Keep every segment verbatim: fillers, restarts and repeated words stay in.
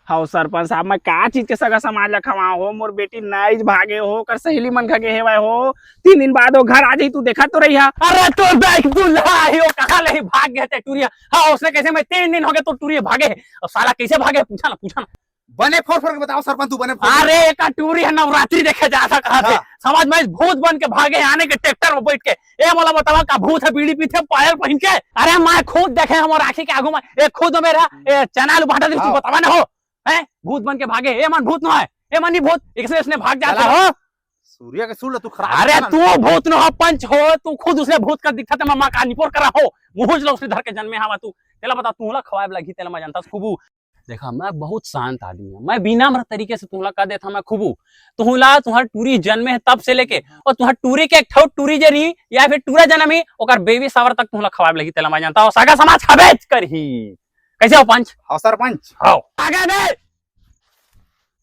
हव सरपंच साहब, मैं का चीज के सगा समाज ला खवाओं हो? मोर बेटी नइच भागे हो, ओकर सहेली मन खा गे हेवय हो। तीन दिन बाद वो घर आ जाही, तू देखत तो रहिहा। अरे तोर दाई के दूल्हा आही, वो कहाँ ले भाग गे ते टूरी ह? हाँ, उसने कैसे मैं तीन दिन हो गे तो टूरी भागे हे। अब साला कैसे भागे हे? पूछा ना, पूछा ना। बने फोर फोर के बताओ सरपंच, तू बने फोर फोर। अरे एकर टूरी ह नवरात्रि देखे जात हे कहा थे। हाँ। समझ में भूत बन के भागे, आने के ट्रैक्टर में बैठ के। ए मोला बतावा का भूत ह बीड़ी पीथे पायल पहिन के? अरे मैं खुद देखे हव मोर आँखी के आगू में, ए खुद मेरा ए चना आलू भाटा दे तू हाँ। बतावा ना हो। हैं? भूत बन के भागे, ए मन भूत नोहय, ए मन नहीं भूत, इसने इसने भाग जात चला हो। हो। सूर्य के सूल तू खराब अरे कर ना। तू भूत नोहय पंच हो, तू खुद उसने भूत का दिखता ते मैं मकान निपोर करा हो। मुहुज ला उसने धर के जन्मे हवा तू। तेला बता तू ला खवाए लगही, तेला मैं जानता खूबू। देखा मैं बहुत शांत आदमी हूँ, मैं विनम्र तरीके से तुमला कह देता मैं खूबू। तुमला तुम्हार टूरी जन्मे है तब से लेके और तुम्हार टूरी के एक ठो टूरी जे रही या फिर टूरा जन्म ही ओकर बेबी सावर तक तुमला खवाए लगही, तेला मैं जानता हूँ। सगा समाज खबेच करही। कैसे हो पंच? हाँ सरपंच। हाँ। आगे दे।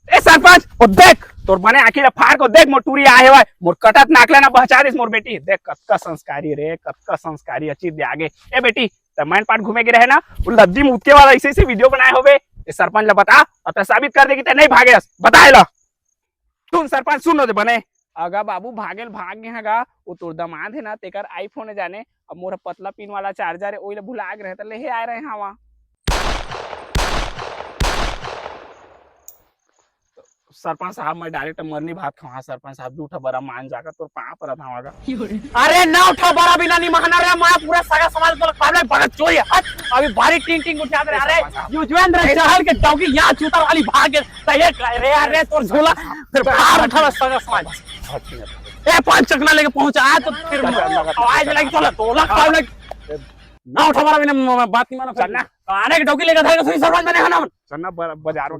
ए सरपंच, ओ देख, तोर बने आँखी ला फाड़ के देख, मोर टूरी आए हवय, मोर कटत नाक ला ना बहचा देस मोर बेटी। देख, कतका संस्कारी रे, कतका संस्कारी, अच्छी दे आगे। ए बेटी, त मैन पाट घूमे गे रहे ना, वो लद्दी मुतके वाला ऐसे ऐसे वीडियो बनाए होबे, ए सरपंच ला बता, अउ ते साबित कर दे कि ते नहीं भागे हस, बता एला। सुन सरपंच, सुन लो दे बने, अगा बाबू भागेल भाग गे हगा, वो तोर दमाद है ना, तेकर iPhone है जाने, अब मोर पतला पिन वाला charger है, ओइला भुला गे रहे, त लेहे आए रहे हवा। सरपंच साहब, मैं direct मरनी भात खावा। सरपंच साहब, दू ठा बरा मान जाकर तोर पाँव परत हवा गा। अरे नौ ठा बरा बिना नहीं महाना रे, मैं पूरा सगा समाज को खा ले, बड़ा चोरी है। हट, अभी भारी टिंग टिंग उठा दे। अरे युजवेंद्र चहल के डौकी यहाँ चूतर वाली भाग गए। तो ये कह रहे यार रे, तोर झोला फिर बाहर उठा सगा समाज। ए पांच चकना लेके पहुंचा तो फिर आवाज लगी तो तोला खा ले। ना उठा बरा बिना बात नहीं मानो। चलना। आने के डौकी लेकर था, सुई सरपंच बने हना। चलना ब-, बाजार में।